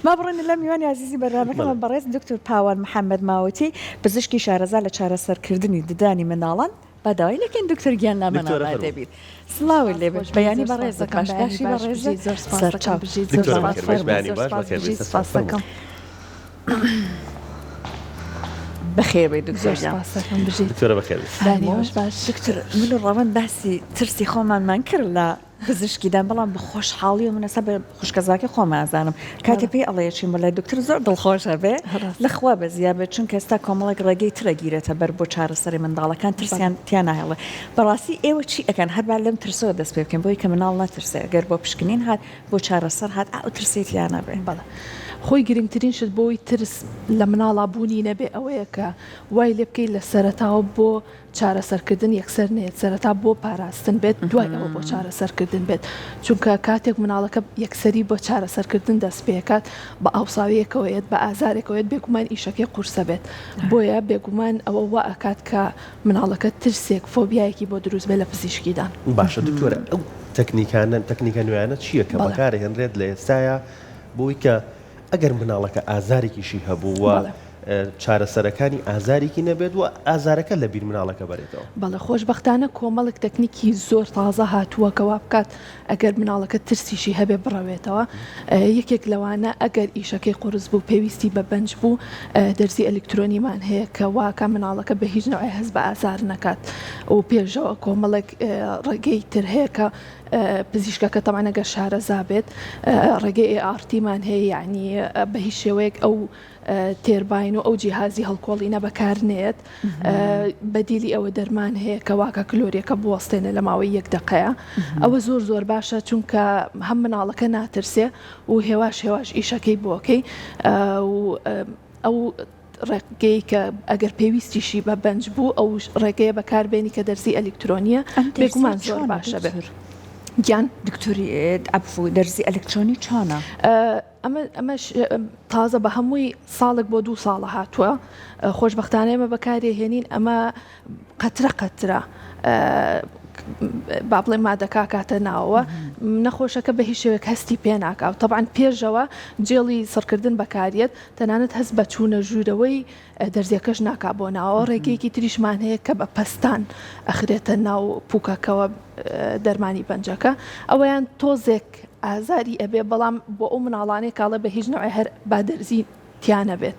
با بڕۆینە لای میوانی ئازیزی بەرنامەکەمان بەڕێز دکتۆر پاوان محەمەد ماوەتی پزیشکی شارەزا لە چارەسەرکردنی ددانی منداڵان با داوای لێکەین دکتۆر گیان لامان دکتۆرە ئامادە فەرموو. بیت سڵاوت لێ بێت خۆش بەیانی زۆر سپاس بەڕێزت دەکەم باش بەیانی باشی باش بەڕێزت بژیت زۆر سپاس دەکەم سەرچاو بژیت زۆر دکتۆرە سپاس بەخێر بێیت فەرموو بەیانی زۆر باش سپاس بەخێر بێیت بژیت سەرچاو سپاس فەرموو. دەکەم. بەخێر بێیت زۆر دکتۆر گیان. سپاس دەکەم بژیت. دکتۆرە بەخێر بێیت. بەیانی فەرموو باش باش. دکتۆر من و ڕەوەند باسی ترسی خۆمانمان کرد لە پزیشکیدان بەڵام بە خۆشحاڵی و من ئێستا بە خوشکەزاکەی خۆم ئازانم کاتێ پێی ئەڵێ چیم بۆ لای دکتۆر زۆر دڵخۆش ئەبێ لە خوا بەزیا بێت چونکە ئێستا کۆمەڵێک ڕێگەی ترە گیرێتە بەر بۆ چارەسەری منداڵەکان ترسیان تیا ناهێڵێ بەڕاستی ئێوە چی ئەکەن هەر با لەم ترسەوە دەست پێ بکەین بۆی کە مناڵ نەترسێ گەر بۆ پشکنین هات بۆ چارەسەر هات ئا ئەو ترسەی تیا نەبێ. بەڵێ خۆی گرنگترین شت بۆی ترس لە مناڵا بوونی نەبێ ئەوەیە کە وای لێ بکەی لە سەرەتاوە بۆ چارەسەرکردن یەکسەر نەیەت سەرەتا بۆ پاراستن بێت دوای ئەوە بۆ چارەسەرکردن بێت چونکە کاتێک مناڵەکە یەکسەری بۆ چارەسەرکردن دەست پێکات بە ئاوساویەکەوە یەت بە ئازارێکەوە یەت بێگومان ئیشەکەی قورسە بێت بۆیە بێگومان ئەوە وا ئەکات کە مناڵەکە ترسێک فۆبیایەکی بۆ دروست بێت لە پزیشکیدان. باشە دکتۆرە ئەو تەکنیکانە تەکنیکە نوێیانە چییە کە بەکارهێنرێت لە ئێستایا بۆی کە ئەگەر مناڵەکە ئازارێکیشی هەبوو و چارەسەرەکانی ئازارێکی نەبێت و ئازارەکە لە بیر مناڵەکە بەرێتەوە. بەڵێ خۆشبەختانە کۆمەڵێک تەکنیکی زۆر تازە هاتووە کە وا بکات ئەگەر مناڵەکە ترسیشی هەبێ بڕەوێتەوە یەکێک لەوانە ئەگەر ئیشەکەی قورس بوو پێویستی بە بەنج بوو دەرزی ئەلیکترۆنیمان هەیە کە واکا مناڵەکە بە هیچ نەوعێ هەست بە ئازار نەکات و پێشەوە کۆمەڵێک ڕێگەی تر هەیە کە پزیشکەکە تەبعەن ئەگەر شارەزا بێت ڕێگەی ئێ ئاڕ تیمان هەیە یعنی بە هیچ شێوەیەک ئەو تێرباین و ئەو جیهازی هەڵکۆڵینە بەکار نێت بەدیلی ئەوە دەرمان هەیە کە واکە کلۆریەکە بوەستێنێ لە ماوەی یەک دەقەیە ئەوە زۆر زۆر باشە چونکە هەم مناڵەکە ناترسێ و هێواش هێواش ئیشەکەی بۆکەی و ئەو ڕێگەی کە ئەگەر پێویستیشی بە بەنج بوو ئەو ڕێگەیە بەکاربێنی کە دەرزی ئەلیکترۆنیە بێگومان زۆر باشە بێت گیان دکتۆری عەفو دەرزی ئەلکترۆنی چۆنە؟ ئەمە ئەمەش تازە بە هەمووی ساڵێک بۆ دوو ساڵە هاتووە خۆشبەختانە ئێمە بەکاری هێنین ئەمە قەترە قەترە با بڵێ مادەکە کاتە ناوەوە نەخۆشەکە بە هیچ شێوێک هەستی پێ ناکا و تەبعەن پێشەوە جێڵی سڕکردن بەکاریەت تەنانەت هەست بە چوونە ژوورەوەی دەرزیەکەش ناکا بۆ ناوەوە ڕێگەیەکی تریشمان هەیە کە بە پەستان ئەخرێتە ناو پوکەکەوە دەرمانی بەنجەکە ئەوەیان تۆزێک ئازاری ئەبێ بەڵام بۆ ئەو مناڵانەی کاڵێ بە هیچ نەوعێ هەر با دەرزی تیا نەبێت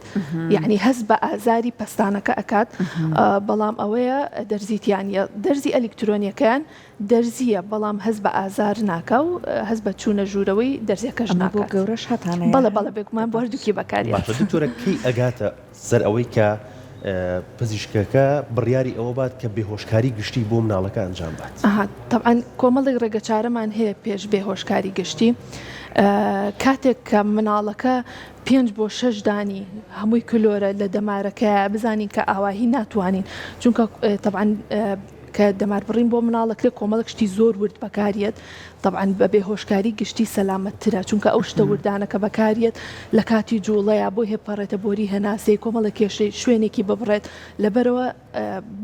یعنی هەست بە ئازاری پەستانەکە ئەکات بەڵام ئەوەیە دەرزی تیانە دەرزی ئەلیکترۆنیەکەیان دەرزیە بەڵام هەست بە ئازار ناکا و هەست بە چوونە ژوورەوەی دەرزیەکەش ئەمە بۆ ناکات. گەورەش هەتانە بەڵێ یان؟ بەڵێ بێگومان بۆ هەردووکی بەکاریەت. باشە دکتۆرە کەی ئەگاتە سەر ئەوەی کە پزیشکەکە بڕیاری ئەوە بات کە بێهۆشکاری گشتی بۆ مناڵەکە ئەنجام بات؟ ئەها تەبعەن کۆمەڵێک ڕێگەچارەمان هەیە پێش بێهۆشکاری گشتی کاتێک کە مناڵەکە پێنج بۆ شەش دانی هەمووی کلۆرە لە دەمارەکەیە بزانین کە ئاواهی ناتوانین چونکە تەبعەن کە دەماربڕین بۆ مناڵ ئەکرێت کۆمەڵێک شتی زۆر ورد بەکاریەت تەبعەن بە بێهۆشکاری گشتی سەلامەتترە چونکە ئەو شتە وردانە کە بەکاریەت لە کاتی جوڵەیا بۆی هەیە پەڕێتە بۆری هەناسەی کۆمەڵێک کێشەی شوێنێکی ببڕێت لەبەرەوە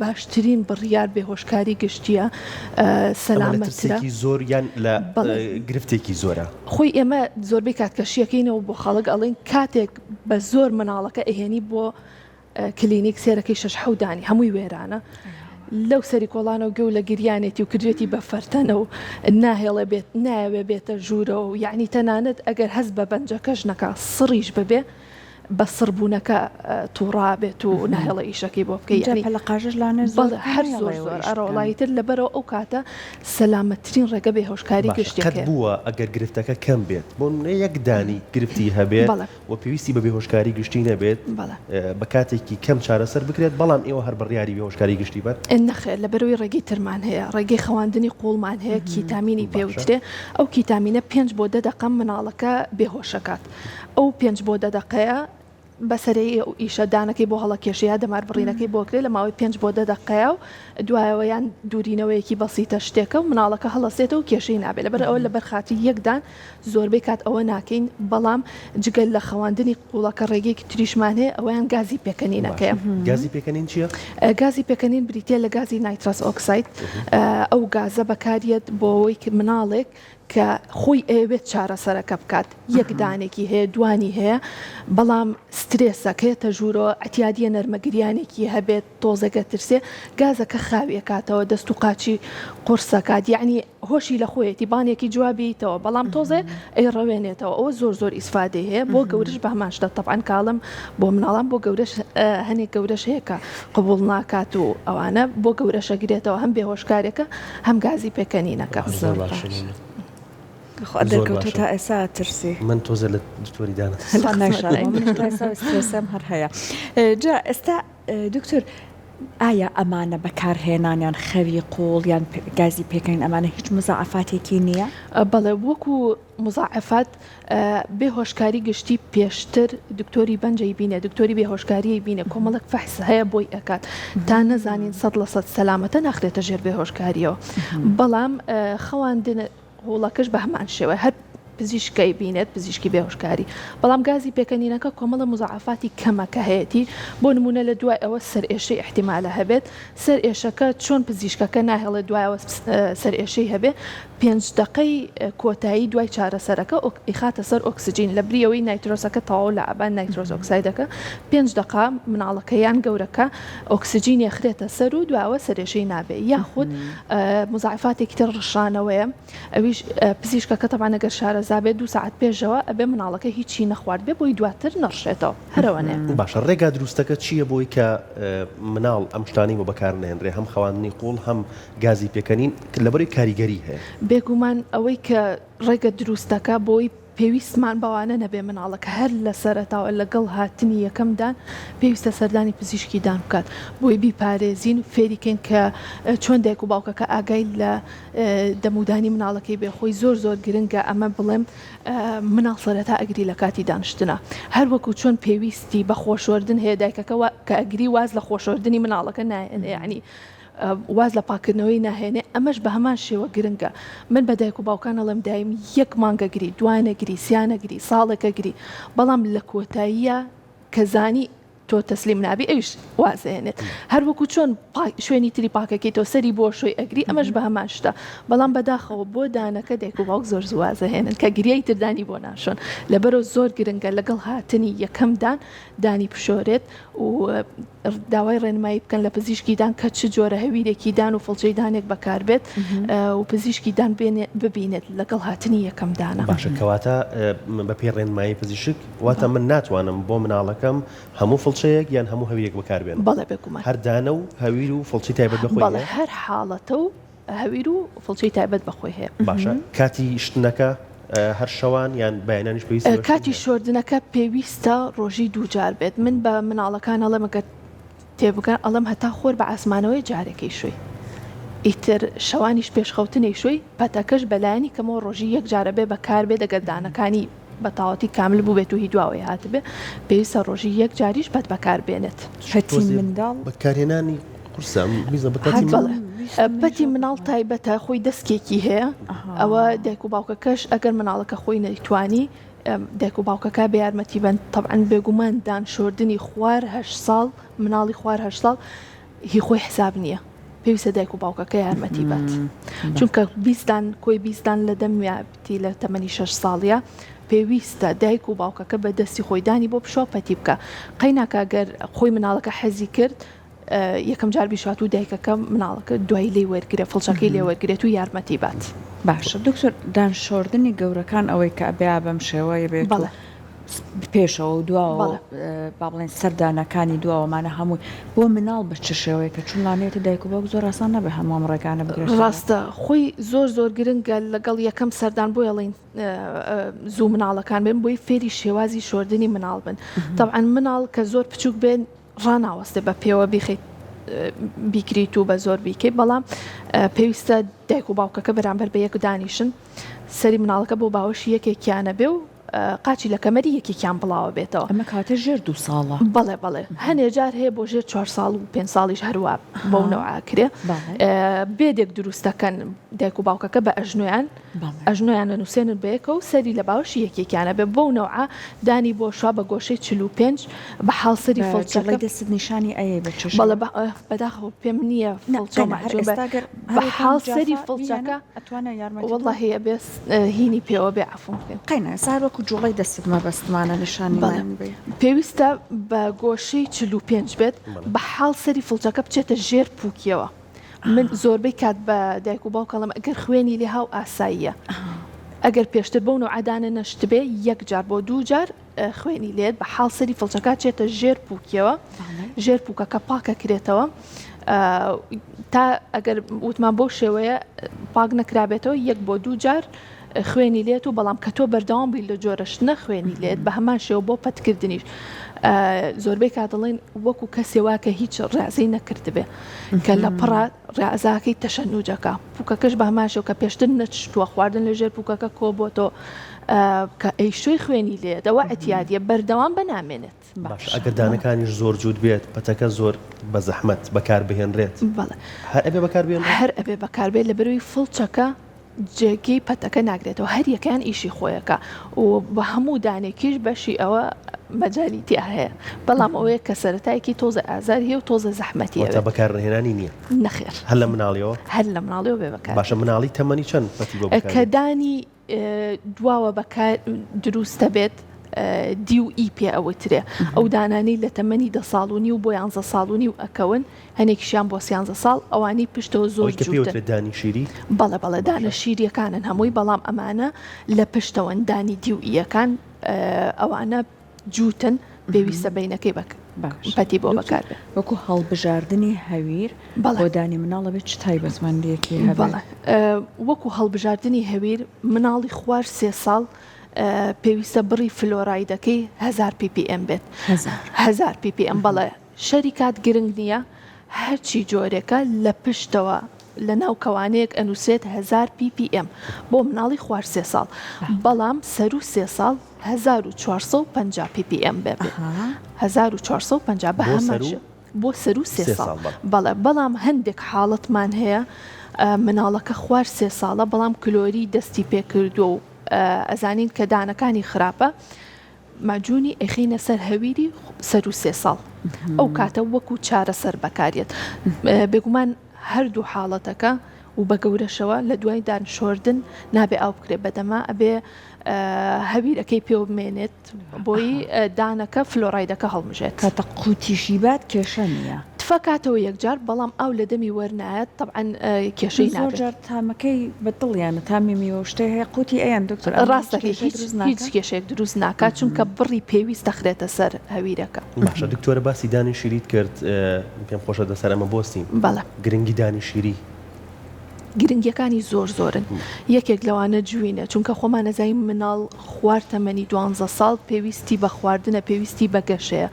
باشترین بڕیار بێهۆشکاری گشتیە ئەمە لە سەلامەتترە. ترسێکی زۆر یان لە بەڵێ. گرفتێکی زۆرە؟ خۆی ئێمە زۆربەی کات کە شیەکەینەوە بۆ خەڵک ئەڵێین کاتێک بە زۆر مناڵەکە ئەهێنی بۆ کلینیک سێرەکەی شەش حەوت دانی هەمووی وێرانە لەو سەری کۆڵانەوە گوێ لە گریانێتی و کردوێتی بە فەرتەنە و ناهێڵێ بێت نایەوێ بێتە ژوورەوە و یعنی تەنانەت ئەگەر هەست بە بەنجەکەش نەکا سڕیش ببێ بە سڕبوونەکە تووڕا بێت و ناهێڵێ ئیشەکەی بۆ بکەی جا یعنی پەلەقاژەش لانێ زۆر بەڵێ هەر زۆر نایەڵێ زۆر ئیش ئەرە بکەن. وەڵایی تر لەبەرەوە ئەو کاتە سەلامەتترین ڕێگە بێهۆشکاری باشە قەت گشتیەکەیە. بووە ئەگەر گرفتەکە کەم بێت بۆ نمونە یەک دانی گرفتی هەبێت بەڵێ. و پێویستی بە بێهۆشکاری گشتی نەبێت بە کاتێکی کەم چارەسەر بکرێت، بەڵام ئێوە هەر بڕیاری بێهۆشکاری گشتی بەن؟ نەخێر، لەبەرئەوەی ڕێگەی ترمان هەیە، ڕێگەی خەواندنی قووڵمان هەیە، کیتامینی پێوترێ، ئەو کیتامینە پێنج بۆ دە دەقە مناڵەکە بێهۆشەکات، ئەو پێنج بۆ دە دەقەیە بەسەرەی ئەو ئیشە دانەکەی بۆ هەڵەکێشێ یا دەماربڕینەکەی بۆ کرێ لە ماوەی پێنج بۆ دە دەقەیە و دوایەوە یان دوورینەوەیەکی بەسیتە شتێکە و مناڵەکە هەڵەسێتەوە و کێشەی نابێت، لەبەرئەوە لەبەر خاتری یەک دان زۆربەی کات ئەوە ناکەین، بەڵام جگە لە خەواندنی قوڵەکە ڕێگەیەکی تریشمان هەیە ئەوەیان گازی پێکەنینەکەیە. باشە گازی پێکەنین چییە؟ گازی پێکەنین بریتییە لە گازی nitrous oxide، ئەو گازە بەکاریەت بۆ ئەوەی مناڵێک کە خۆی ئەیەوێت چارەسەرەکە بکات یەک دانێکی هەیە دوانی هەیە بەڵام سترێسە کە یەتە ژوورەوە ئەتیادیە نەرمە گریانێکی هەبێت تۆزێک ئەترسێ گازەکە خاوی ئەکاتەوە دەست و قاچی قورسەکات یەعنی هۆشی لە خۆیەتی بانێکی جوابیتەوە بەڵام تۆزێ ئەیڕەوێنێتەوە ئەوە زۆر زۆر ئیسفادەی هەیە بۆ گەورەش بە هەمان شتە تەبعەن کاڵم بۆ مناڵان بۆ گەورەش هەنێک گەورەش هەیە کە قبوڵ ناکات و ئەوانە بۆ گەورەش ئەگرێتەوە هەم بێهۆشکارێکە هەم گازی پێکەنینەکە. زۆر باشە مەمنون. خوا دەرکەوتوە تا ئێسا ئەترسی. من تۆزێ لە دکتۆری دانا ترسم. منیش تا ئێستا سترێسم هەر هەیە جا ئێستا دکتۆر ئایا ئەمانە بەکارهێنانیان خەوی قوڵ یان گازی پێکەنین ئەمانە هیچ مزاعەفاتێکی نییە؟ بەڵێ وەکو مزاعەفات بێ هۆشکاری گشتی پێشتر دکتۆری بەنج ئەیبینێ دکتۆری بێ هۆشکاری ئەیبینێ کۆمەڵێک فەحس هەیە بۆی ئەکات تا نەزانین 100% سەلامەتە ناخرێتە ژێر بێ هۆشکاریەوە بەڵام خەواندن هوڵەکەش بە هەمان شێوە هەر پزیشک ئەیبینێت پزیشکی بێ هۆشکاری بەڵام گازی پێکەنینەکە کۆمەڵە مزاعەفاتی کەمە کە هەیەتی بۆ نمونە لە دوای ئەوە سەرئێشەی ئیحتیمالە هەبێت سەرئێشەکە چۆن پزیشکەکە ناهێڵێت دوایەوە سەرئێشەی هەبێ پێنج دەقەی کۆتایی دوای چارەسەرەکە ئەیخاتە سەر ئۆکسجین لەبری ئەوەی نایترۆسەکە تەواو لائەبا نایترۆس ئۆکسایدەکە پێنج دەقە مناڵەکە یان گەورەکە ئۆکسجین ئەخرێتە سەر و دواوە سەرێشەی نابێ یاخود مزاعفاتێکی تر ڕشانەوەیە ئەویش پزیشکەکە تەبعەن ئەگەر شارەزا بێت دوو سەعات پێشەوە ئەبێ مناڵەکە هیچی نەخوارد بێ بۆی دواتر نەڕشێتەوە هەرەوەنێ. باشە ڕێگا دروستەکە چییە بۆی کە مناڵ ئەم شتانەی بۆ بەکار نەهێنرێ هەم خەواندنی قوڵ هەم گازی پێکەنین لەبەرەی کاریگەری هەیە. بێگومان ئەوەی کە ڕێگە دروستەکە بۆی پێویستمان بەوانە نەبێ مناڵەکە هەر لە سەرەتاوە لەگەڵ هاتنی یەکەم دان پێویستە سەردانی پزیشکی دان بکات بۆی بیپارێزین فێری کەین کە چۆن دایک و باوکەکە ئاگای لە دەمودانی مناڵەکەی بێ خۆی زۆر زۆر گرنگە ئەمە بڵێم مناڵ سەرەتا ئەگری لە کاتی دانشتنا هەر وەکو چۆن پێویستی بە خۆشۆردن هەیە دایکەکە کە ئەگری واز لە خۆشۆردنی مناڵەکە ناهێنێ یعنی واز لە پاککردنەوەی ناهێنێ ئەمەش بە هەمان شێوە گرنگە من بە دایک و باوکان ئەڵێم دایم یەک مانگە گری دوانە گری سیانە گری ساڵێکە گری بەڵام لە کۆتاییە کە زانی تۆ تەسلیم نابی ئەویش وازێنێت هەر وەکو چۆن شوێنی تری پاکەکەی تۆ سەری بۆ شۆی ئەگری ئەمەش بە هەمان شتە بەڵام بەداخەوە بۆ دانەکە دایک و باوک زۆر زوو وازەهێنن کە گریای تر دانی بۆ ناشۆن لەبەرەوە زۆر گرنگە لەگەڵ هاتنی یەکەم دان دانی بشۆرێت و داوای ڕێنمایی بکەن لە پزیشکی دان کە چ جۆرە هەویرێکی دان و فڵچەی دانێک بەکاربێت و پزیشکی دان ببینێت لەگەڵ هاتنی یەکەم دانە. باشە کەواتە بەپێی ڕێنمایی پزیشک واتە من ناتوانم بۆ مناڵەکەم هەموو فڵچەیەک یان هەموو هەویرێک بەکاربێنم؟ بەڵێ بێگومان. هەر دانە و هەویر و فڵچەی تایبەت بە خۆی هەیە؟ بەڵێ هەر حاڵەتە و هەویر و فڵچەی تایبەت بە خۆی هەیە. باشە کاتی شتنەکە هەر شەوان یان بەیانیانیش پێویستی بە شتن کاتی هەیە؟ شۆردنەکە پێویستە ڕۆژی دووجار بێت من بە مناڵەکان ئەڵێم ئەگەر تێبگەن ئەڵێم هەتا خۆر بە ئاسمانەوەیە جارێک ئەیشۆی ئیتر شەوانیش پێش خەوتن ئەیشۆی پەتەکەش بەلایەنی کەمەوە ڕۆژی یەک جار ئەبێ بەکار بێت ئەگەر دانەکانی بە تەواوەتی کامل بووبێت و هی دواوەی هاتبێ پێویستە ڕۆژی یەک جاریش پەت بەکار بێنێت. پەتی منداڵ. بەکارهێنانی قورسە بیزە بە پەتی منداڵ. بەڵێ پەتی مناڵ تایبەتە خۆی دەسکێکی هەیە ئەوە دایک و باوکەکەش ئەگەر مناڵەکە خۆی نەیتوانی دایک و باوکەکە بە یارمەتی بن تەبعەن بێگومان دان شۆردنی خوار هەشت ساڵ مناڵی خوار هەشت ساڵ هی خۆی حساب نییە پێویستە دایک و باوکەکە یارمەتی بات چونکە بیستان کۆی بیستان لە دەمیابتی لە تەمەنی شەش ساڵیە پێویستە دایک و باوکەکە بە دەستی خۆی دانی بۆ بشوا پەتی بکە قەیناکە گەر خۆی مناڵەکە حەزی کرد یەکەم جار بیشات و دایکەکە مناڵەکە دوای لێی وەرگرێ فڵچەکەی لێ وەرگرێت و یارمەتی بات. باشە دکتۆر دان شۆردنی گەورەکان ئەوەی کە ئەبێ بەم شێوەیە بێت و پێشەوە و دواوە با بڵێن سەر دانەکانی دواوەمانە هەمووی بۆ مناڵ بە چ شێوەیەکە چون لانەیەتە دایک و باوک زۆر ئاسان نەبێ هەموو ئەم ڕێگانە بگرێت ڕاستە خۆی زۆر زۆر گرنگە لەگەڵ یەکەم سەردان بۆیە ئەڵێین زوو مناڵەکان بێن بۆی فێری شێوازی شۆردنی مناڵ بن تەبعەن مناڵ کە زۆر بچووک بێن ڕاناوەستێ بە پێوە بیخەیت بیگریت و بە زۆر بیکەیت بەڵام پێویستە دایک و باوکەکە بەرامبەر بە یەک دانیشن سەری مناڵەکە بۆ باوەشی یەکێکیانە بێ و قاچی لە کەمەری یەکێکیان بڵاوە بێتەوە. ئەمە کاتە ژێر دوو ساڵە. بەڵێ بەڵێ هەنێ جار هەیە بۆ ژێر چوار ساڵ و پێنج ساڵیش هەروا بەو نەوعە ئەکرێ بێدێک دروست دەکەن دایک و باوکەکە بە ئەژنۆیان. ئەژنۆیان ئەنووسێنن بەیەکەوە و سەری لە باوەشی یەکێکیان ئەبێ بەو نەوعە دانی بۆ شوا بە گۆشەی 45 بە حاڵ سەری بە فڵچەکە جوڵەی دەستت نیشانی ئەیەی بە چ بەڵێ شێوە؟ بە بەداخەوە پێم نییە نا فڵچە و قەینا هەر مەعجوون بە ئێستا گەر بە هەر حاڵ یەکەم سەری جافا بیهێنە فڵچەکە ئەتوانێ یارمەتیت بات؟ وەڵاهی ئەبێ هینی پێوە بێ عەفوم بکەن. قەینا ئێستا هەر وەکوو جوڵەی دەستت مەبەستمانە بەڵێ نیشانیمان بەی. پێویستە بە گۆشەی 45 بێت بەڵێ. بە حاڵ سەری فڵچەکە بچێتە ژێر پووکیەوە. من زۆربەی کات بە دایک و باوک ئەڵێم ئەگەر خوێنی لێ هاو ئاساییە ئەگەر پێشتر بەو نەوعە دانە نەشتبێ یەک جار بۆ دوو جار خوێنی لێت بە حاڵ سەری فڵچەکە چێتە ژێر پوکیەوە ژێر پوکەکە پاکەکرێتەوە تا ئەگەر وتمان بۆ شێوەیە پاک نەکرابێتەوە یەک بۆ دوو جار خوێنی لێت و بەڵام کە تۆ بەردەوام بووی لە جۆرە شتنە خوێنی لێت بە هەمان شێوە بۆ پەتکردنیش زۆربەی کات دەڵێن وەکو کەسێ وا کە هیچ ڕازی نەکردبێ کە لە پڕا ڕازاکەی تەشەنوجەکە پوکەکەش بە هەمان شێوە کە پێشتر نەچشتووە خواردن لە ژێر پوکەکە کۆبۆتەوە کە ئەیشۆی خوێنی لێت ئەوە ئەتیادیە بەردەوام بە نامێنێت. باشە ئەگەر دانەکانیش زۆر جووت بێت پەتەکە زۆر بە زەحمەت بەکار بهێنرێت بەڵێ هەر ئەبێ بەکار بهێنرێت؟ هەر ئەبێ بەکار بێت لەبەرئەوەی فڵچەکە جێگەی پەتەکە ناگرێتەوە هەر یەکەیان ئیشی خۆیەکا و بە هەموو دانێکیش بەشی ئەوە مەجالی تیا هەیە بەڵام ئەوەیە کە سەرەتایەکی تۆزێ ئازار هەیە و تۆزێ زەحمەتی واتە ئەوێت. بەکارنەهێنانی نییە؟ نەخێر. هەر لە مناڵیەوە؟ هەر لە مناڵیەوە بێ بەکار باشە بێت. مناڵی تەمەنی چەند پەتی بۆ بەکار کە بێت؟ دانی دواوە بەکار دروستە بێت دی و ئی پێ ئەوترێ ئەو دانانەی لە تەمەنی دە ساڵ و نیو بۆ یانزە ساڵ و نیو ئەکەون هەنێکیشیان بۆ سیانزە ساڵ ئەوانەی پشتەوە زۆر ئەوەی کە جووتن. پێوترێت دانی شیری؟ بەڵێ بەڵێ دانە باشە. شیریەکانن هەمووی بەڵام ئەمانە لە پشتەوەن دانی دی و ئیەکان ئەوانە جووتن پێویستە بەینەکەی بە باشە پەتی بۆ دکتۆر بەکار بێ. وەکو هەڵبژاردنی هەویر بەڵێ. بۆ دانی مناڵ ئەبێ چ تایبەتمەندیەکی هەبێت؟ بەڵێ وەکو هەڵبژاردنی هەویر مناڵی خوار سێ ساڵ پێویستە بڕی فلۆرایدەکەی هەزار ppm بێت. هەزار. هەزار ppm بەڵێ. شەریکات گرنگ نییە هەرچی جۆرێکە لە پشتەوە لە ناو کەوانەیەک ئەنوسرێت هەزار ppm بۆ مناڵی خوار سێ ساڵ بەڵام سەروو سێ ساڵ 1450 ppm بێ 1450 بە هەمان شێوە بۆ سەروو سێ ساڵ بەڵێ بەڵام هەندێک حاڵەتمان هەیە مناڵەکە خوار سێ ساڵە بەڵام کلۆری دەستی پێکردووە و ئەزانین کە دانەکانی خراپە مەعجونی ئەیخەینە سەر هەویری سەروو سێ ساڵ ئەو کاتە وەکو چارەسەر بەکاریەت بێگومان هەردوو حاڵەتەکە و بە گەورەشەوە لە دوای دان شۆردن نابێ ئاو بکرێت بەدەما ئەبێ هەویرەکەی پێوە بمێنێت بۆی دانەکە فلۆرایدەکە هەڵمژێت. کاتە قوتیشی بات کێشە نییە. تفە کاتەوە یەکجار بەڵام ئاو لە دەمی وەرنایەت تەبعەن کێشەی زۆر نابێت. جار تامەکەی بە دڵیانە تامی میوە و شتێ هەیە قوتی ئەیەن دکتۆر ئەمە هیچ ڕاستەکەی کێشەی هیچ دروست هیچ ناکا؟ کێشەیەک دروست ناکات چونکە بڕی پێویست دەخرێتە سەر هەویرەکە. باشە دکتۆرە باسی دانی شیریت کرد پێم خۆشە لەسەر ئەمە بوەستین بەڵێ. گرنگی دانی شیری. گرنگیەکانی زۆر زۆرن یەکێک لەوانە جوینە چونکە خۆمان ئەزانین مناڵ خوار تەمەنی دوانزە ساڵ پێویستی بە خواردنە پێویستی بە گەشەیە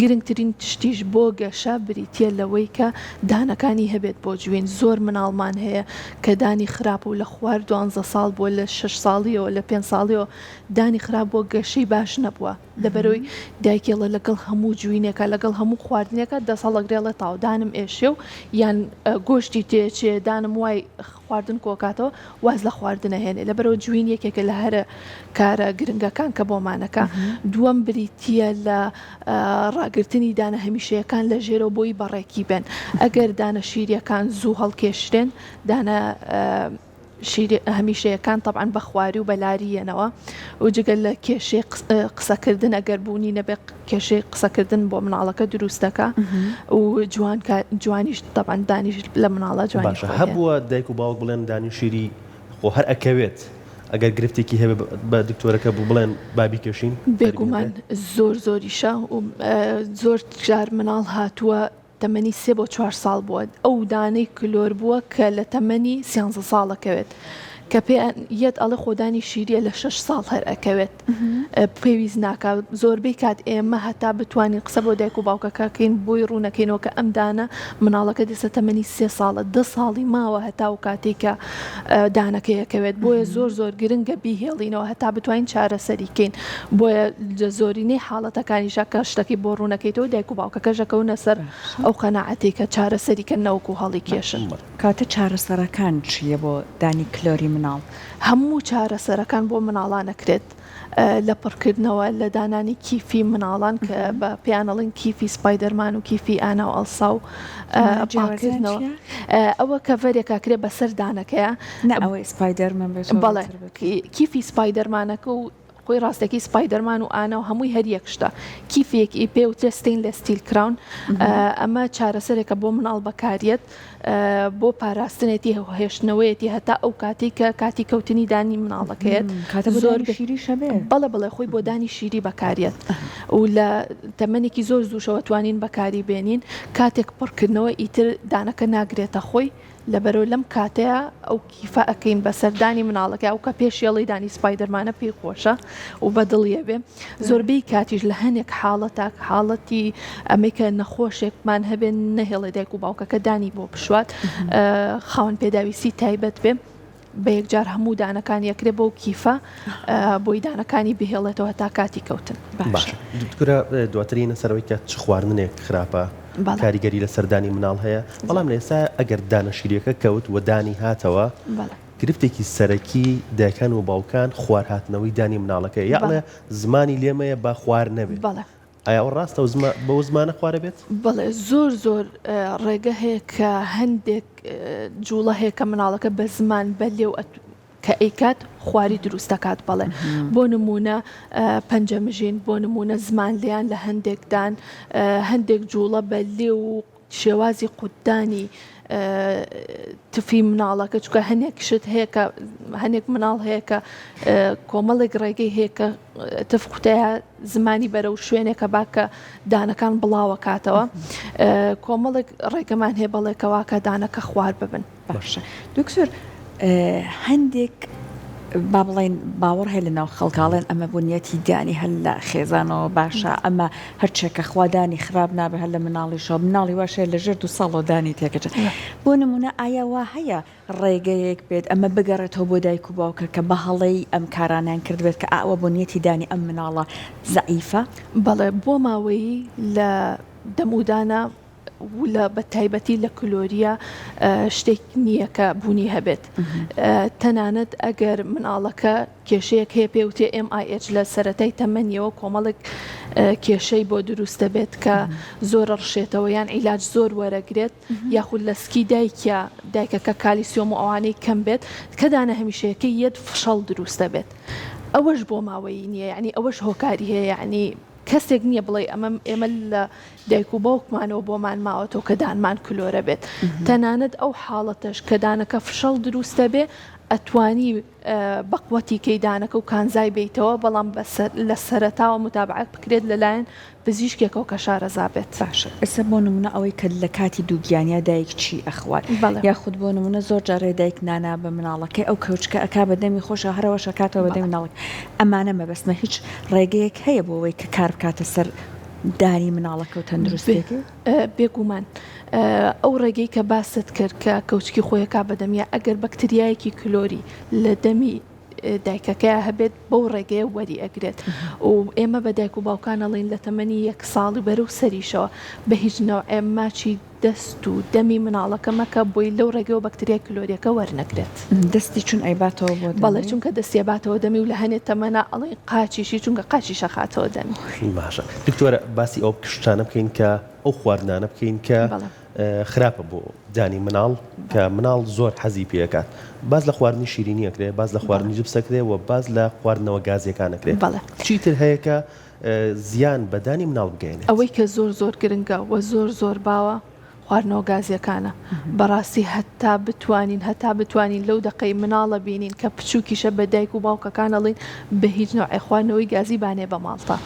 گرنگترین شتیش بۆ گەشە بریتیە لەوەی کە دانەکانی هەبێت بۆ جوین زۆر مناڵمان هەیە کە دانی خراپ و لە خوار دوانزە ساڵ بووە لە شەش ساڵیەوە لە پێنج ساڵیەوە دانی خراپ بووە گەشەی باش نەبووە لەبەرئەوەی دایکی ئەڵێ لەگەڵ هەموو جوینێکا لەگەڵ هەموو خواردنێکا دەست هەڵەگرێ ئەڵێ تاو دانم ئێشێ و یان گۆشتی تێچێ دانم وای خواردن کۆکاتەوە واز لە خواردن ئەهێنێ لەبەرئەوە جوین یەکێکە لە هەرە کارە گرنگەکان کە بۆمانەکە دووەم بریتییە لە ڕاگرتنی دانە هەمیشەیەکان لە ژێرەوە بۆی بەڕێکی بێن ئەگەر دانە شیریەکان زوو هەڵکێشرێن دانە شیری هەمیشەیەکان تەبعەن بە خواری و بە لاری یەنەوە و جگە لە کێشەی قسەکردن ئەگەر بوونی نەبێ کێشەی قسەکردن بۆ مناڵەکە دروست دەکا و جوان جوانیش تەبعەن دانیش لە مناڵە جوانی باشە هەبووە دایک و باوک بڵێن دانی شیری خۆ هەر ئەکەوێت ئەگەر گرفتێکی هەبێ بە دکتۆرەکە بوو بڵێن با بیکێشین بێگومان زۆر زۆریشە و زۆر جار مناڵ هاتووە تەمەنی سێ بۆ چوار ساڵ بووە ئەو دانەی کلۆر بووە کە لە تەمەنی سیانزە ساڵ ئەکەوێت کە پێیان یەت ئەڵێ خۆدانی شیریە لە شەش ساڵ هەر ئەکەوێت پێویست ناکا زۆربەی کات ئێمە هەتا بتوانین قسە بۆ دایک و باوکەکە کەین بۆی ڕوونەکەینەوە کە ئەم دانە مناڵەکە دێسە تەمەنی سێ ساڵە دە ساڵی ماوە هەتا و کاتێک کە دانەکەی ئەکەوێت بۆیە زۆر زۆر گرنگە بیهێڵینەوە هەتا بتوانین چارەسەری کەین بۆیە لە زۆرینەی حاڵەتەکانیشا کە شتەکەی بۆ ڕوونەکەیتەوە دایک و باوکەکەش ئەکەونە سەر ئەو قەناعەتەی کە چارەسەری کەن نەوەکو هەڵیکێشن. کەواتە چارەسەرەکان چییە بۆ دانی کلۆری؟ مناڵ؟ هەموو چارەسەرەکان بۆ مناڵان ئەکرێت لە پڕکردنەوە لە دانانی کیفی مناڵان کە بە پێیان ئەڵێن کیفی سپایدەرمان و کیفی ئانا و ئەڵسا و پاکردنەوە ئەوە کەڤەرێک ئەکرێ بەسەر دانەکەیە. نا ئەوەی سپایدەرمان بێت بەڵێ کیفی سپایدەرمانەکە و خۆی ڕاستەکەی سپایدەرمان و ئانا و هەمووی هەر یەک شتە کیفێک ی پێ وترێ stainless steel crown ئەمە چارەسەرێکە بۆ مناڵ بەکاریەت بۆ پاراستنێتی هێشتنەوەیەتی هەتا ئەو کاتێک کە کاتی کەوتنی دانی مناڵەکەیەت زۆر شیری شەبێ بەڵێ بڵێ خۆی بۆ دانی شیری بەکاریەت و لە تەمەنێکی زۆر زووشەوە توانین بەکاری بێنین کاتێک پڕکردنەوە ئیتر دانەکە ناگرێتە خۆی لەبەرئەوە لەم کاتەیا ئەو کیفە ئەکەین بەسەر دانی مناڵەکەیا ئەو کە پێشێڵی دانی سپایدەرمانە پێی خۆشە و بە دڵیە بێ زۆربەی کاتیش لە هەنێک حاڵەتا حاڵەتی ئەمەی کە نەخۆشێکمان هەبێ نەهێڵێ دایک و باوکەکە دانی بۆ بشوات خاوەن پێداویستی تایبەت بێ بە یەکجار هەموو دانەکان یەکرێ بەو کیفە بۆی دانەکانی بهێڵێتەوە تا کاتی کەوتن. باشە دکتۆرە دواتر یەنە سەرەوەی کە چ خواردنێک خراپە کاریگەری لەسەر دانی مناڵ هەیە بەڵام لە ئێستا ئەگەر دانە شیریەکە کەوت و دانی هاتەوە گرفتێکی سەرەکی دایکان و باوکان خوار هاتنەوەی دانی مناڵەکەیە یا ئەڵێ زمانی لێمەیە با خوار نەبێت ئایا ئەوە ڕاستە و بەو زمانە خوارە بێت؟ بەڵێ زۆر زۆر ڕێگە هەیە کە هەندێک جوڵە هەیە کە مناڵەکە بە زمان بە لێو کە ئەیکات خواری دروست دەکات بەڵێ بۆ نمونە پەنجە مژین بۆ نمونە زمان لێیان لە هەندێک دان هەندێک جوڵە بە لێو و شێوازی قوتدانی تفی مناڵەکە چکە هەنێک شت هەیە کە هەنێک مناڵ هەیە کە کۆمەڵێک ڕێگەی هەیە کە تف قوتەیە زمانی بەرەو شوێنێکە با کە دانەکان بڵاوەکاتەوە کۆمەڵێک ڕێگەمان هەیە بەڵێکەوە کە دانەکە خوار ببن. باشە دکتۆر هەندێک با بڵێن باوەڕ هەیە لە ناو خەڵکاڵێن ئەمە بنیەتی دانی هەر لە خێزانەوە باشە ئەمە هەرچێکە خوادانی خراپ نابێ هەر لە مناڵیشەوە مناڵی واشەیە لە ژێر دو ساڵەوە دانی تێکەچێت بۆ نمونە ئایا وا هەیە ڕێگەیەک بێت ئەمە بگەڕێتەوە بۆ دایک و باوکە کە بە هەڵەی ئەم کارانیان کردبێت کە ئاوە بنیەتی دانی ئەم مناڵە زەعیفە؟ بەڵێ بۆ ماوەیی لە دەمودانە ولە بە تایبەتی لە کلۆریە شتێک نییە کە بوونی هەبێت تەنانەت ئەگەر مناڵەکە کێشەیەک هەیە پێوتێ MIH لە سەتای تەمەنیەوە کۆمەڵێک کێشەی بۆ دروست دەبێت کە زۆر ڕشێتەوە یان عیلاج زۆر وەرەگرێت یاخود لە سکی دایکە دایکەکە کالیسیۆم و ئەوانەی کەم بێت کە دانە هەمیشەیەکەی یەت فشەڵ دروست دەبێت ئەوەش بۆ ماوەیی نییە یعنی ئەوەش هۆکاری هەیە یعنی کەسێک نییە بڵێ ئەمە ئێمە لە دایک و باوکمانەوە بۆمان ماوەتەوە کە دانمان کلۆرە بێت تەنانەت ئەو حاڵەتەش کە دانەکە فشەڵ دروستە بێ ئەتوانی بەقوەتی کەی دانەکە و کانزای بیتەوە بەڵام لە سەرەتاوە متابعەت بکرێت لەلایەن پزیشکێکەوە کە شارەزا بێت. باشە ئێستا بۆ نمونە ئەوەی کە لە کاتی دووگیانیا دایک چی ئەخوات یاخود بۆ نمونە زۆر جارێ دایک نانا بە مناڵەکەی ئەو کەوچکە ئەکا بە دەمی خۆشە هەرەوەش ئەکاتەوە بە دەمی مناڵەکە ئەمانە مەبەستمە هیچ ڕێگەیەک هەیە بۆ ئەوەی کە کار بکاتە سەر دانی مناڵەکە و تەندروستیەکەی؟ بێگومان ئەو ڕێگەی کە باست کرد کە کەوچکی خۆیەکا بە دەمیا ئەگەر بەکتریایەکی کلۆری لە دەمی دایکەکەیا هەبێت بەو ڕێگەیە وەری ئەگرێت و ئێمە بە دایک و باوکان ئەڵێین لە تەمەنی یەک ساڵی بەرەو سەریشەوە بە هیچ نەوعێ ماچی دەست و دەمی مناڵەکە مەکە بۆی لەو ڕێگەوە بەکتریای کلۆریەکە وەرنەگرێت. دەستی چون ئەیباتەوە بۆ دەمی؟ بەڵێ چونکە دەستی ئەباتەوە دەمی و لە هەنێ تەمەنا ئەڵێین قاچیشی چونکە قاچیش ئەخاتەوە دەمی. باشە دکتۆرە باسی ئەو شتانە بکەین کە ئەو خواردنانە بکەین کە خراپە بۆ دانی مناڵ کە مناڵ زۆر حەزی پێ ئەکات باس لە خواردنی شیرینی ئەکرێ باس لە خواردنی جپس ئەکرێ و باس لە خواردنەوە گازیەکان ئەکرێ چیتر هەیە کە زیان بە دانی مناڵ بگەیەنێت؟ ئەوەی کە زۆر زۆر گرنگە و زۆر زۆر باوە خواردنەوە گازیەکانە بەڕاستی هەتا بتوانین هەتا بتوانین لەو دەقەی مناڵە بینین کە بچووکیشە بە دایک و باوکەکان ئەڵین بە هیچ نەوعێ خواردنەوەی گازی بانێ بە ماڵتا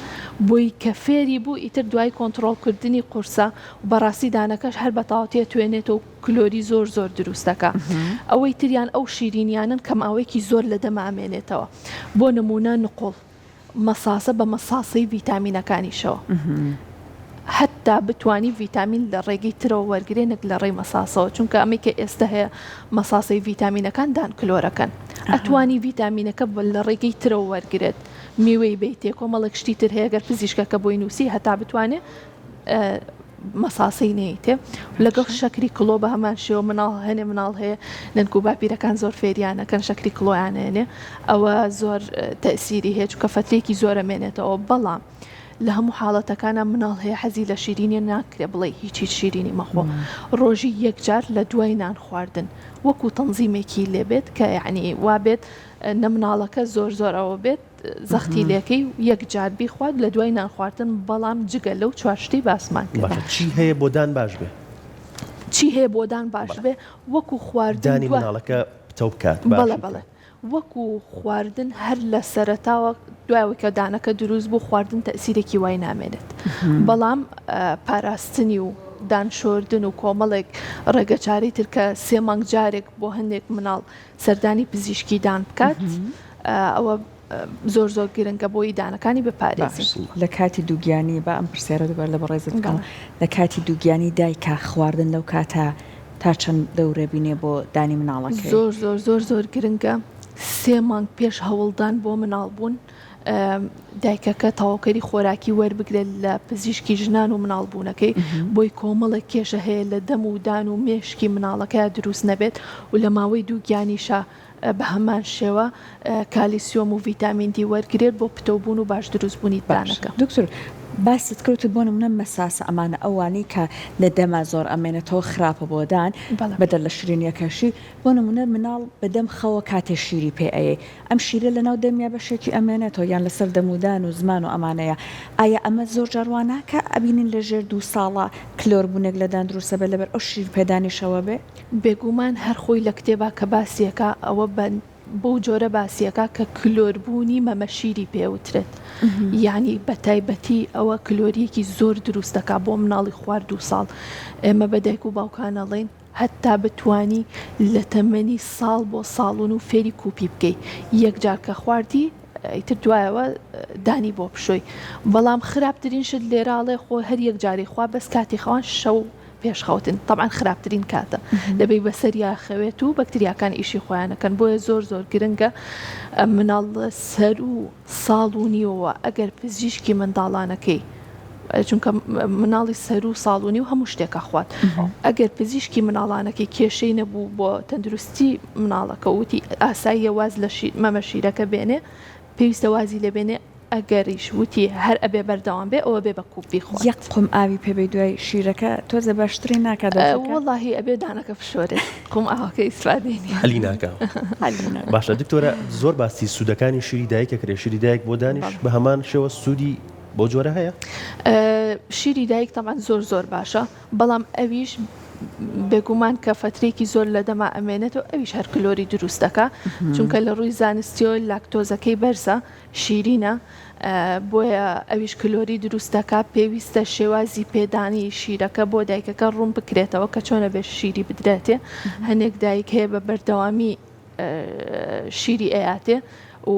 بۆی کە فێری بوو ئیتر دوای کۆنتڕۆڵ کردنی قورسە و بەڕاستی دانەکەش هەر بە تەواوەتی ئەتوێنێتەوە و کلۆری زۆر زۆر دروست دەکا ئەوەی تریان ئەو شیرینیانەن کە ماوەیەکی زۆر لە دەما ئەمێنێتەوە بۆ نموونە نقوڵ مەساسە بە مەساسەی ڤیتامینەکانیشەوە هەتا بتانی ڤیتامین لە ڕێگەی ترەوە وەرگێ نەک لە ڕێی مەساسەوە چونکە ئەمەی کە ئێستا هەیە مەساسەی ڤیتامینەکان دان کلۆرەکەن ئەتوانی ڤیتامینەکە لە ڕێگەی ترەوە وەرگێت میوەی بیتێ کۆمەڵێک شتی تر هەیە گەر پزیشکەکە بۆی نووسی هەتا بتوانێت. مەساسەی نەیتێ لەگەڵ شەکری کڵۆ بە هەمان شێوە مناڵ هەنێ مناڵ هەیە نەنک و باپیرەکان زۆر فێریانەکەن شەکری کڵۆیان هێنێ ئەوە زۆر تەسیری هەیە چونکە فەترێکی زۆرە مێنێتەوە بەڵام لە هەموو حاڵەتەکانا مناڵ هەیە حەزی لە شیرینیە ناکرێ بڵێی هیچ هیچ شیرینی مەخۆ ڕۆژی یەک جار لە دوای نان خواردن وەکو تەنزیمێکی لێ بێت کە یعنی وابێت نە مناڵەکە زۆر زۆر ئەوە بێت زەختی لێکەی و یەک جار بیخوات لە دوای نان خواردن بەڵام جگە لەو چوار شتەی باسمان کرد. باشە چی هەیە بۆ دان باش بێ؟ چی هەیە بۆ دان باش بێ وەکو خواردن دانی مناڵەکە پتەو بکات باشی بەڵێ بەڵێ وەکو خواردن هەر لە سەرەتاوە دوای ئەوەی کە دانەکە دروست بوو خواردن تەئسیرێکی وای نامێنێت بەڵام پاراستنی و دان شۆردن و کۆمەڵێک ڕێگەچارەی تر کە سێ مانگ جارێک بۆ هەندێک مناڵ سەردانی پزیشکی دان بکات ئەوە زۆر زۆر گرنگە بۆی دانەکانی بپارێزین. لە کاتی دووگیانی با ئەم پرسیارە دووبارە لە بەڕێزت بکەم لە کاتی دووگیانی دایکە خواردن لەو کاتە تا چەند دەورە بینێ بۆ دانی مناڵەکەی؟ زۆر زۆر زۆر زۆر گرنگە سێ مانگ پێش هەوڵدان بۆ مناڵ بوون دایکەکە تەواوکەری خۆراکی وەربگرێت لە پزیشکی ژنان و مناڵ بوونەکەی بۆی کۆمەڵێک کێشە هەیە لە دەم و دان و مێشکی مناڵەکەیا دروست نەبێت و لە ماوەی دووگیانیشا بە هەمان شێوە کالیسیۆم و ڤیتامین دی وەرگرێت بۆ پتەوبوون و باش دروستبوونی دانەکە. دکتۆر باست کرد وتت بۆ نمونە مەساسە ئەمانە ئەوانەی کە لە دەما زۆر ئەمێنێتەوە خراپە بۆ دان بەدەر لە شیرینیەکەشی بۆ نمونە مناڵ بەدەم خەوە کاتێ شیری پێ ئەیەی ئەم شیرە لەناو دەمیا بەشێکی ئەمێنێتەوە یان لەسەر دەم و دان و زمان و ئەمانەیە ئایا ئەمە زۆر جار وا ناکا ئەبینین لە ژێر دوو ساڵە کلۆر بونێک لە دان دروست ئەبێ لەبەر ئەو شیر پێدانیشەوە بێ؟ بێگومان هەر خۆی لە کتێبا کە باسیەکا ئەوە بە بەو جۆرە باسیەکا کە کلۆر بوونی مەمە شیری پێ وترێت یانی بە تایبەتی ئەوە کلۆریەکی زۆر دروست دەکا بۆ مناڵی خوار دوو ساڵ ئێمە بە دایک و باوکان ئەڵێین هەتا بتوانی لە تەمەنی ساڵ بۆ ساڵ و فێری کوپی بکەی یەک جار کە خواردی ئیتر دوایەوە دانی بۆ بشۆی بەڵام خراپترین شت لێرە ئەڵێ خۆ هەر یەک جارەی خوا بەس کاتی خەوان شەو پێش خەوتن تەبعەن خراپترین کاتە دەبێی بەسەریا خەوێت و بەکتریاکان ئیشی خۆیانەکەن بۆیە زۆر زۆر گرنگە مناڵ سەروو ساڵ و نیوەوە ئەگەر پزیشکی منداڵانەکەی چونکە مناڵی سەروو ساڵ و نیو هەموو شتێک ئەخوات ئەگەر پزیشکی مناڵانەکەی کێشەی نەبوو بۆ تەندروستی مناڵەکە وتی ئاساییە واز لە مەمە شیرەکە بێنێ پێویستە وازی لێ بێنێ ئەگەریش وتی هەر ئەبێ بەردەوام بێ ئەوە بێ بە کوپ بیخوات. یەک قوم ئاوی پێ بەی دوای شیرەکە تۆزێ باشتری ناکا دۆخەکە؟ وەڵاهی ئەبێ دانەکە بشۆرێ قوم ئاوەکە ئیسفادەی نیە. حەلی ناکا. حەلی ناکا. باشە دکتۆرە زۆر باسی سوودەکانی شیری دایک ئەکرێ شیری دایک بۆ دانیش بە هەمان شێوە سوودی بەو جۆرە هەیە؟ شیری دایک تەبعەن زۆر زۆر باشە بەڵام ئەویش بێگومان کە فەترەیەکی زۆر لە دەما ئەمێنێتەوە ئەویش هەر کلۆری دروست دەکا چونکە لە ڕووی زانستیەوە لاکتۆزەکەی بەرزە شیرینە بۆیە ئەویش کلۆری دروست دەکا پێویستە شێوازی پێدانی شیرەکە بۆ دایکەکە ڕوون بکرێتەوە کە چۆنە بێ شیری بدرێتێ هەنێک دایک هەیە بە بەردەوامی شیری ئەیاتێ و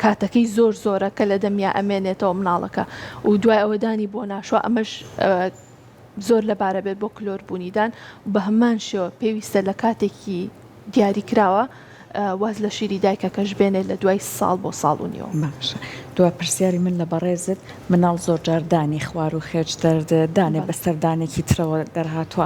کاتەکەی زۆر زۆرە کە لە دەمیا ئەمێنێتەوە مناڵەکە و دوای ئەوە دانی بۆ ناشوە ئەمەش زۆر لەبارە بێت بۆ کلۆر بوونی دان و بە هەمان شێوە پێویستە لە کاتێکی دیاری کراوە واز لە شیری دایکەکەش بێنێت لە دوای ساڵ بۆ ساڵ و نیوە. باشە دوا پرسیاری من لە بەڕێزت مناڵ زۆر جار دانی خوار و خێچ دەردێ دانێ بەسەر دانێکی ترەوە دەرهاتووە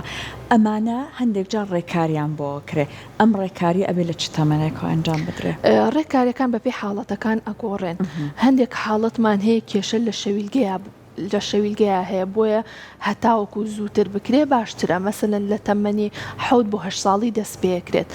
ئەمانە هەندێک جار ڕێکاریان بۆ ئەکرێ ئەم ڕێکاریە ئەبێ لە چ تەمەنێکەوە ئەنجام بدرێ؟ ڕێکاریەکان بەپێی حاڵەتەکان ئەگۆڕێن هەندێک حاڵەتمان هەیە کێشە لە شەویلگەیا لە شەویلگەیا هەیە بۆیە هەتاوەکو زووتر بکرێ باشترە مەسەلەن لە تەمەنی حەوت بۆ هەشت ساڵی دەست پێکرێت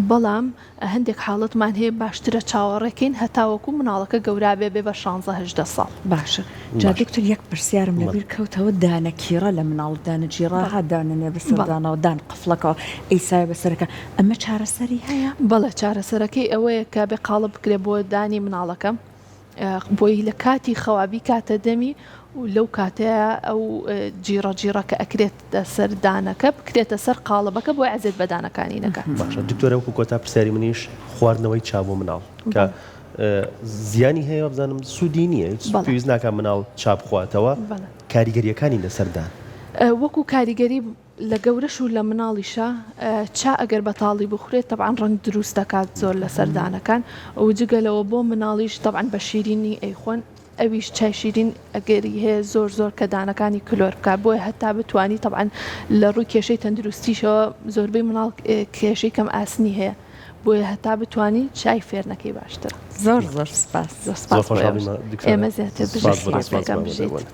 بەڵام هەندێک حاڵەتمان هەیە باشترە چاوەڕێکەین هەتاوەکو مناڵەکە گەورا بێ بێ بە شانزە هەژدە ساڵ. باشە جا دکتۆر یەک پرسیارم لەبیر کەوتەوە دانە کیڕە لە مناڵ دانە جیڕە ها دانەنێ بەسەر دانەوە دان قفڵەکەوە ئەیسایە بەسەرەکە ئەمە چارەسەری هەیە؟ بەڵێ چارەسەرەکەی ئەوەیە کە بێ قاڵب بکرێ بۆ دانی مناڵەکە بۆی لە کاتی خەوا بیکاتە دەمی و لەو کاتەیا ئەو جیڕە جیڕە کە ئەکرێتە سەر دانەکە بکرێتە سەر قاڵبەکە بۆی عەزێت بە دانەکانی نەکات. باشە دکتۆرە وەکو کۆتا پرسیاری منیش خواردنەوەی چا بۆ مناڵ کە زیانی هەیە وابزانم سوودی نییە هیچ پێویست ناکات مناڵ چا بخواتەوە کاریگەریەکانی لەسەر دان. وەکو کاریگەری لە گەورەش و لە مناڵیشا چا ئەگەر بە تاڵی بخورێت تەبعەن ڕەنگ دروست دەکات زۆر لەسەر دانەکان و جگە لەوە بۆ مناڵیش تەبعەن بە شیرینی ئەیخۆن. ئەویش چای شیرین ئەگەری هەیە زۆر زۆر کە دانەکانی کلۆر بکات بۆیە هەتا بتوانی تەبعەن لە ڕووی کێشەی تەندروستیشەوە زۆربەی مناڵ کێشەی کەم ئاسنی هەیە بۆیە هەتا بتوانی چای فێر نەکەی باشترە. زۆر زۆر سپاس. زۆر سپاس بۆ ئێمە زیاتر بژیت.